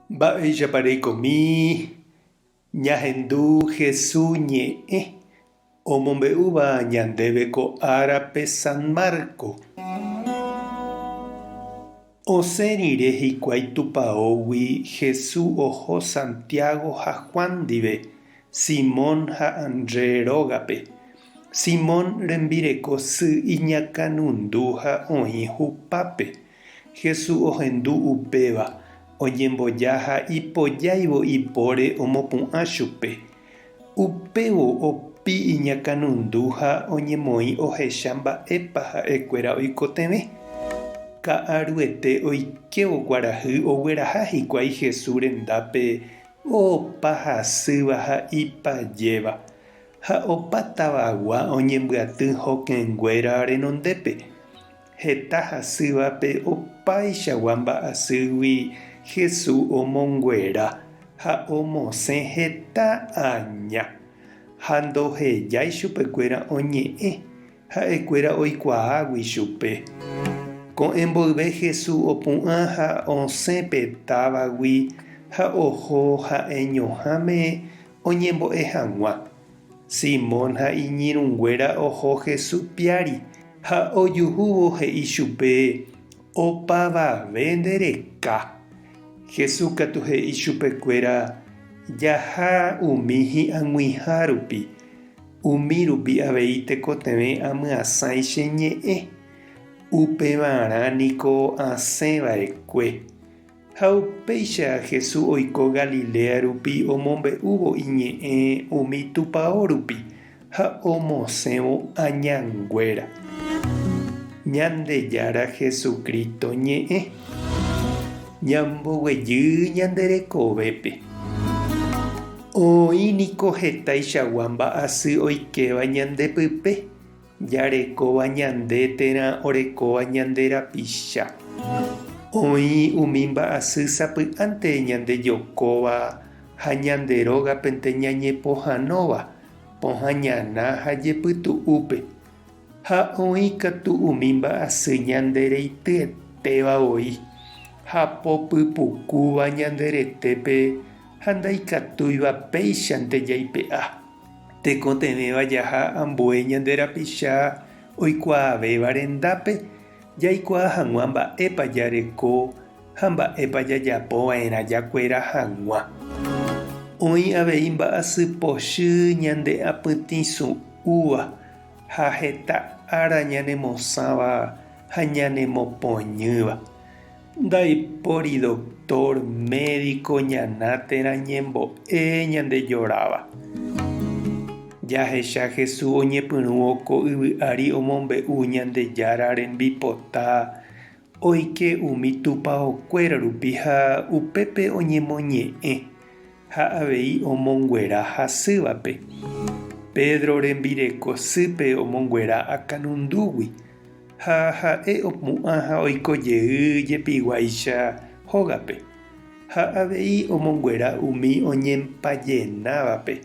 Mba'éichapa reikomi ñahendu Hesu ñe'ẽ omombe'úva ñandéve ko árape San Marco? Osẽ rire hikuái tupaógui Hesu oho Santiago ha Juan ndive Simón ha Andrés rógape. Simón rembireko sy iñakãnundu ha oĩ hupápe. Jesús ohendu upéva, oñemboja ha ipojáivo ipóre omopu'ã chupe. Upévo opi iñakãnundu ha oñemoĩ ohecha mba'épa ha'ekuéra oikotevẽ. Ka'aruete oikévo kuarahy ogueraha hikuái Jesús rendápe opa hasýva ha ipajéva. Ha opa tavagua oñembyaty hokẽnguéra renondépe. Heta hasývape opaichagua mba'asýgui Jesús omonguera ha omosẽ heta aña. Ha ndohejái chupekuéra oñe'ẽ, ha'ekuéra oikuaágui chupe. Ko'ẽ mboyve Jesús opu'ã ha osẽ pe távagui ha oho ha'eñoháme oñembo'e hag̃ua. Simón ha iñirũnguéra oho Jesús piári ha ojuhúvo he'i chupe, Opavave nde reka. Jesús katu he'i chupekuéra, Jaha umi hi'ag̃uiha rupi, umi rupi avei tekotevẽ amyasãi che ñe'ẽ. Upevarã niko asẽ va'ekue. Ha upéicha Jesús oiko Galilea rupi omombe'úvo iñe'ẽ umi tupao rupi ha omosẽvo añanguéra. Ñandejára Jesucristo ñe'ẽ. Ñamboguejy ñande rekovépe. Oĩ niko hetaichagua mba'asy oikéva ñande pype. Jarekóva ñande térã orekóva ñande rapicha. Oĩ umi mba'asy sapy'ánte ñandejokóva ha ñande rógapente ñañepohãnóva, pohã ñana ha jepytu'úpe. Ha oĩ katu umi mba'asy ñande reityetéva voi, hapo pypukúva ñande retépe ha ndaikatúiva péichante jaipe'a. Tekotevẽva jaha ambue ñande rapicha oikuaavéva rendápe jaikuaa hag̃ua mba'épa jareko ha mba'épa jajapo va'erã jakuera hag̃ua. Oĩ avei mba'asy pochy ñande apytĩsu'úva ha heta ára ñanemosãva ha ñanemopoñýva. Ndaipóri doktór, médiko, ñana térã ñembo'e ñandejoráva. Jahecha Jesús oñepyrũvo ko yvy ári omombe'u Ñandejára rembipota oike umi tupaokuéra rupi ha upépe oñemoñe'ẽ ha avei omonguera hasývape. Pedro rembireko sýpe omonguera akãnundúgui. Ha ha'e opu'ã ha oiko jey jepiguáicha hógape, ha avei omonguera umi oñempajenávape,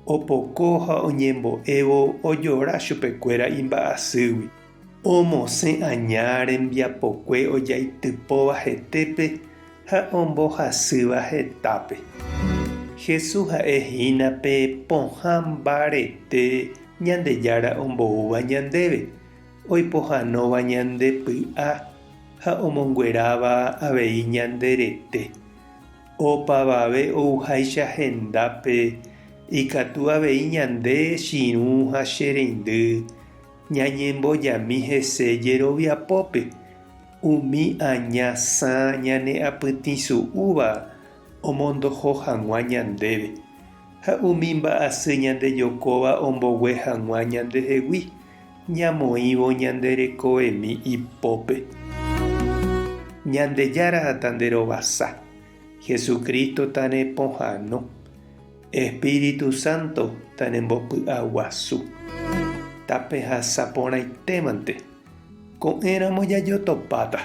opoko ha oñembo'évo ojora chupekuéra imba'asýgui. Omosẽ aña rembiapokue ojaitypóva hetépe ha ombohasýva hetápe. Jesús ha'e hína pe pohã mbarete Ñandejára omboúva ñandéve, oipohãnóva ñande py'a ha omongueráva avei ñande rete. Opavave ouháicha hendápe ikatu avei ñande chirũ ha che reindy ñañembojami hese jeroviapópe, umi aña sã ñane apytĩsu'úva omondoho hag̃ua ñandéve, ha umi mba'asy ñandejokóva ombogue hag̃ua ñandehegui, ñamoĩvo ñande rekovemi ipópe. Ñandejára tanderovasa, Jesucristo tanepohãno, Espíritu Santo tanembopy'aguasu. Tapehasa porãitémante, ko'ẽramo jajotopáta.